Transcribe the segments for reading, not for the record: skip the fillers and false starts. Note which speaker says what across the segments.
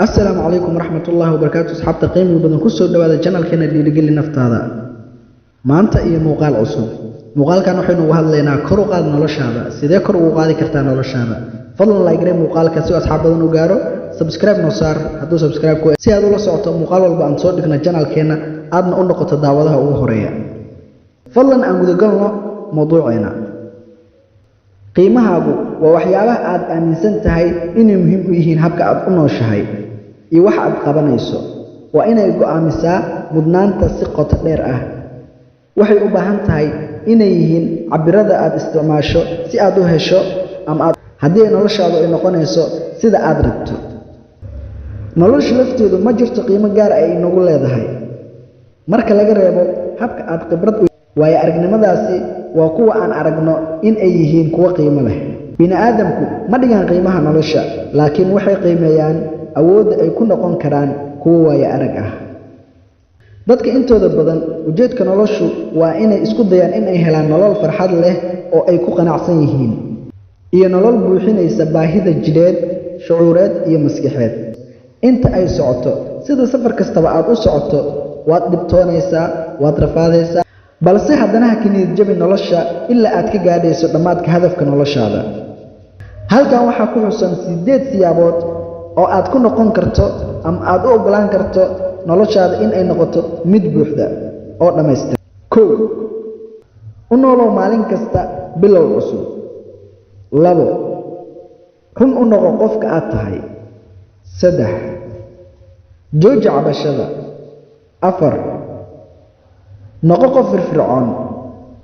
Speaker 1: Asalaamu calaykum waraxmatullaahi wabarakaatu. Asxaabta qiimiga badan, kusoo dhawaada channelkeena Dhiirigeli Naftaada. Maanta iyo muuqaal cusub. Muuqaalkan waxaynu uga hadlaynaa kor u qaad noloshaada. Sidee kor ugu qaadi kartaa noloshaada? Fadlan like garee muuqaalka si uu asxaab badan u gaaro. Subscribe noo saar hadduu subscribe ku si aad ula socoto muuqaal walba aan soo dhigna channelkeena, aadna u noqoto daawadaha ugu horeeya. Fadlan aan gudagalno mawduuceena. Qiimahaagu waa waxyaabaha aad aaminsan tahay inay muhiim u yihiin habka aad u nooshahay iyo waxa aad qabanayso. Waa inay go'aamisaa mudnaanta si qoto dheer ah. Waxay u baahan tahay inay yihiin cabbirada aad isticmaasho si aad u hesho ama aad haddii ay noloshaadu ay noqonayso sida aad rabto. Nolosha lafteedu ma jirto qiimo gaar ay inagu leedahay marka laga reebo habka aad khibrad u waayo aragnimadaasi waa kuwa aan aragno in ay yihiin kuwo qiimo leh. Bini'aadamku ma dhigaan qiimaha nolosha, laakiin waxay qiimeeyaan awoodda ay ku noqon karaan kuwo waayo arag ah. Dadka intooda badan, ujeedka noloshu waa inay isku dayaan in ay helaan nolol farxad leh oo ay ku qanacsan yihiin iyo nolol buuxinaysa baahida jidheed, shucuureed iyo maskaxeed. Inta ay socoto, sida safar kastaba aad u socoto, waad dhibtoonaysaa, waad rafaadaysaa, balse haddana ha ka niyad jabi nolosha ilaa aad ka gaadhayso dhammaadka hadafka noloshaada. Halkan waxaa ku xusan sideed siyaabood oo aad ku noqon karto ama aad u oggolaan karto noloshaada in ay noqoto mid buuxda oo dhammaystiran. 1, u noolow maalin kasta bilow cusub. 2, run u noqo qofka aad tahay. 3, jooji cabashada. 4, noqo qof firfircoon.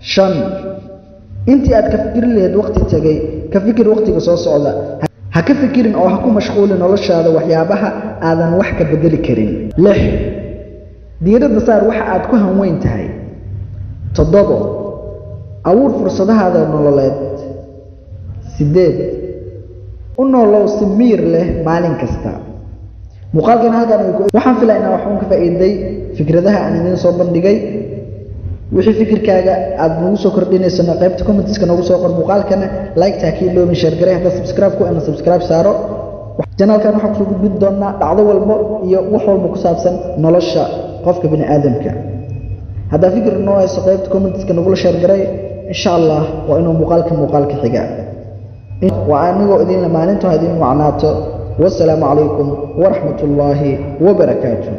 Speaker 1: 5, intii aad ka fikiri lahayd waqti tegay, ka fikir waqtiga soo socda. Ha ka fikirin oo ha ku mashquulin noloshaada waxyaabaha aadan wax ka bedeli karin. 6, diiradda saar waxa aad ku hanweyn tahay. 7, abuur fursadahaada nololeed. 8, u noolow si miyir leh maalin kasta. Muuqaalkan halkan waxaan filaa inaan waxuun ka faa'iiday fikradaha aan idiin soo bandhigay. Wixii fikirkaaga aad nagu soo kordhinaysana, qaybta commentska nagu soo qor. Muuqaalkana like ta ha ka iloobin, share garee. Hadda subscribe ku ina subscribe saaro channelkan. Waxaan kusoo gudbin doonaa dhacdo walbo iyo wax walba ku saabsan nolosha qofka bini aadamka. Haddaa fikir noo hayso, qaybta commentska nagula share garay. Insha Allah waa inuu muuqaalka muuqaalka xiga. Waa anigoo idinla maalintu ha idin wacnaato. Wasalaamu calaykum waraxmat ullaahi wabarakaatu.